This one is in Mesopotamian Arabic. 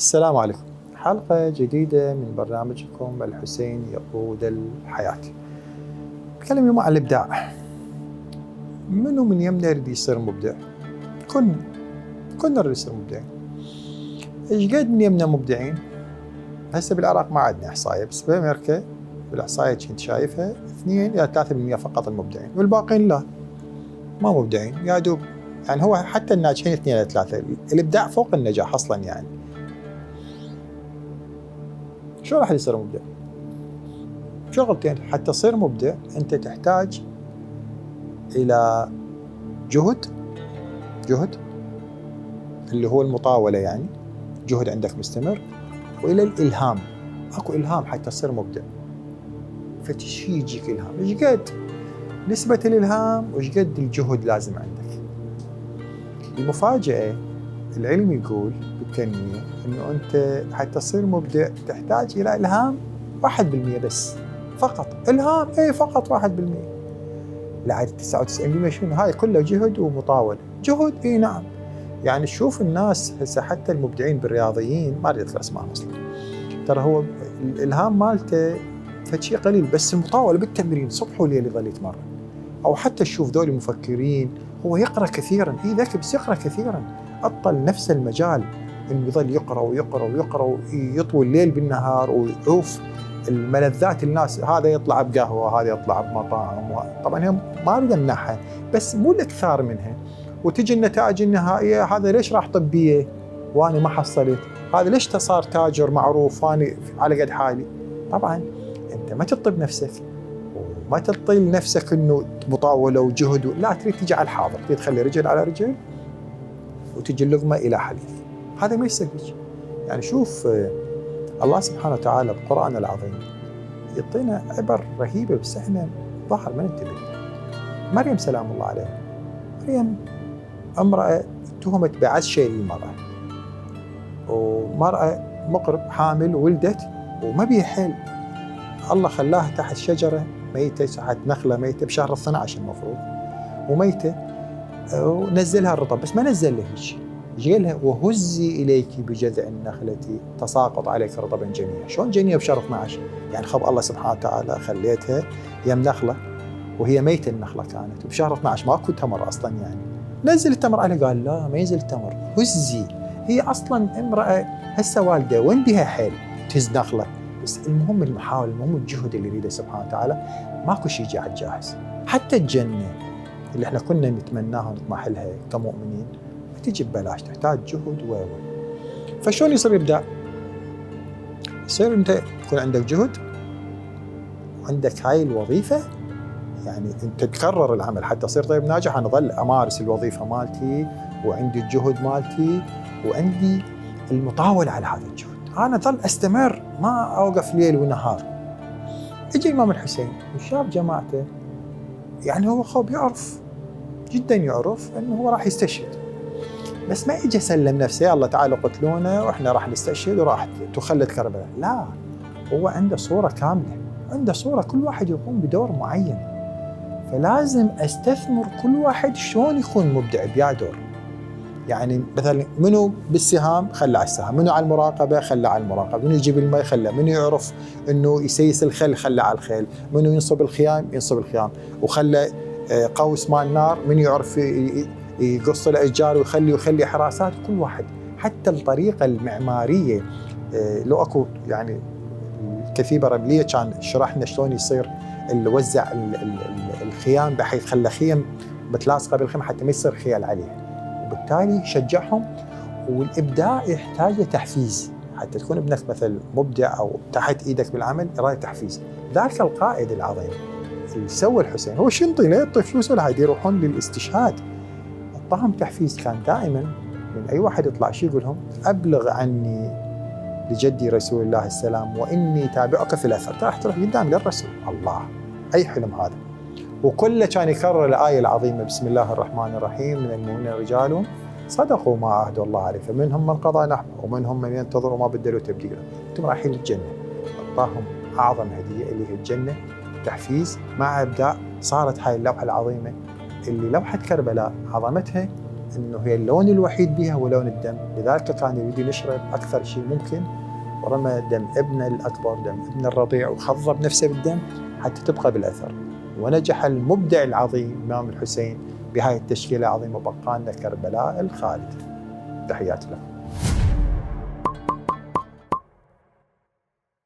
السلام عليكم. حلقة جديدة من برنامجكم الحسين يقود الحياة. نتكلم اليوم عن الإبداع. منو من يمنا يريد يصير مبدع؟ كلنا نريد نصير مبدعين. ايش قد من يمنا مبدعين؟ هسه بالعراق ما عندنا إحصائية، بس بأمريكا بالإحصائية كنت شايفها 2 إلى 3% فقط المبدعين، والباقين لا، ما مبدعين، يا دوب. يعني هو حتى الناجحين 2 إلى 3. الإبداع فوق النجاح أصلا. يعني شو راح يصير مبدع؟ شغلتين. حتى تصير مبدع أنت تحتاج إلى جهد اللي هو المطاولة، يعني جهد عندك مستمر، وإلى الإلهام. أكو إلهام حتى تصير مبدع. فتشي يجيك إلهام، إيش قد نسبة الإلهام وإيش قد الجهد لازم عندك. المفاجأة العلم يقول بالتنمية إنه أنت حتى تصير مبدع تحتاج إلى إلهام 1% بس، فقط إلهام، فقط 1%. لعد 99% شنو؟ هاي كله جهد ومطاولة. جهد نعم. يعني شوف الناس هسه حتى المبدعين بالرياضيين، ما أريد أذكر أسمائهم أصلا، ترى هو الإلهام مالته فشي قليل، بس المطاولة بالتمرين صبح وليل يظل يتمرن. أو حتى تشوف ذول المفكرين، هو يقرأ كثيرا، ذكي بس يقرأ كثيرا، أطل نفس المجال إنه يظل يقرأ ويقرأ ويقرأ ويطوي الليل بالنهار ويعوف الملذات. الناس هذا يطلع بقهوة، هذا يطلع بمطاعم، طبعا هم ما أريد أمنعها، بس مو الإكثار منها. وتجي النتائج النهائية، هذا ليش راح طبية وأنا ما حصلت، هذا ليش صار تاجر معروف وأنا على قد حالي. طبعا أنت ما تطب نفسك وما تطيل نفسك إنه مطاولة وجهد، لا، تريد تجي على الحاضر، تريد تخلي رجل على رجل وتجي اللقمة إلى حليف. هذا ما يسويش. يعني شوف الله سبحانه وتعالى بالقرآن العظيم يعطينا عبر رهيبة، بس احنا ظهر ما ننتبه. مريم سلام الله عليها، مريم امرأة اتهمت بعز شيء للمرأة، ومرأة مقرب حامل وولدت وما بيها حيل. الله خلاها تحت شجرة ميتة، تحت نخلة ميتة بشهر 12 المفروض، وميتة، ونزلها الرطب، بس ما نزل له هيك. قال لها وهزي إليك بجذع النخلة تساقط عليك رطبا جنيا. شلون جنيا بشهر 12؟ يعني خب الله سبحانه وتعالى خليتها يم نخلة وهي ميتة، النخلة كانت وبشهر 12 ماكو تمر أصلا. يعني نزل التمر عليها؟ قال لا، ما ينزل التمر، هزي. هي أصلا امرأة هسه والدة، وين بها حيل تهز نخلة؟ بس المهم المحاولة، المهم الجهد اللي يريده سبحانه وتعالى. ماكو شيء يجي على الجاهز. حتى الجنة اللي احنا كنا نتمناها ونطمح لها كمؤمنين ما تجي ببلاش، تحتاج جهد و فشلون يصير إبداع؟ يصير انت يكون عندك جهد وعندك هاي الوظيفة، يعني انت تكرر العمل حتى تصير طيب ناجح. انا اظل امارس الوظيفة مالتي وعندي الجهد مالتي وعندي المطاولة على هذا الجهد، انا ظل استمر ما اوقف ليل ونهار. يجي الامام الحسين وشاف جماعته، يعني هو خوب يعرف جدا، يعرف انه هو راح يستشهد، بس ما اجى سلم نفسه يا الله تعالى قتلونا واحنا راح نستشهد وراح تخلد كربلاء. لا، هو عنده صورة كاملة، عنده صورة كل واحد يقوم بدور معين، فلازم استثمر كل واحد شلون يكون مبدع بيا دور. يعني مثلا منو بالسهام خلى على السهام، منو على المراقبة خلى على المراقبة، منو يجيب الماء خلى، منو يعرف انه يسيس الخيل خلى على الخيل، منو ينصب الخيام ينصب الخيام، وخلى قوس مال نار، منو يعرف يقص الاشجار ويخلي حراسات. كل واحد حتى الطريقة المعمارية، لو اكو يعني الكثيبة رملية كان شرحنا شلون يصير وزع الخيام بحيث خلى خيم متلاصقة بالخيم حتى ما يصير خيال عليها، وبالتالي شجعهم. والإبداع يحتاج تحفيز حتى تكون ابنك مثل مبدع أو تحت إيدك بالعمل، يراد تحفيز. ذلك القائد العظيم اللي سوى الحسين هو شنطي، لا يعطي فلوس ولا هاي يروحون للاستشهاد، أعطاهم تحفيز. كان دائما من أي واحد يطلع شيء يقول لهم أبلغ عني لجدي رسول الله السلام وإني تابعك في الأثر. راح تروح قدام للرسول الله. أي حلم هذا. وكله كان يكرر الآية العظيمة بسم الله الرحمن الرحيم من المؤمنين رجال صدقوا ما عاهدوا الله عليه فمنهم من قضى نحبه ومنهم من ينتظر وما بدلوا تبديلا. انتم رايحين للجنة، أعطاهم أعظم هدية اللي هي الجنة، تحفيز مع إبداع. صارت هاي اللوحة العظيمة اللي لوحة كربلاء عظمتها أنه هي اللون الوحيد بها هو لون الدم، لذلك كان يريد يشرب أكثر شيء ممكن، ورمى دم ابنه الأكبر، دم ابنه الرضيع، وخضب نفسه بالدم حتى تبقى بالأثر. ونجح المبدع العظيم الإمام الحسين بهاي التشكيلة العظيمة، وبقى لنا كربلاء الخالد. تحياتي له.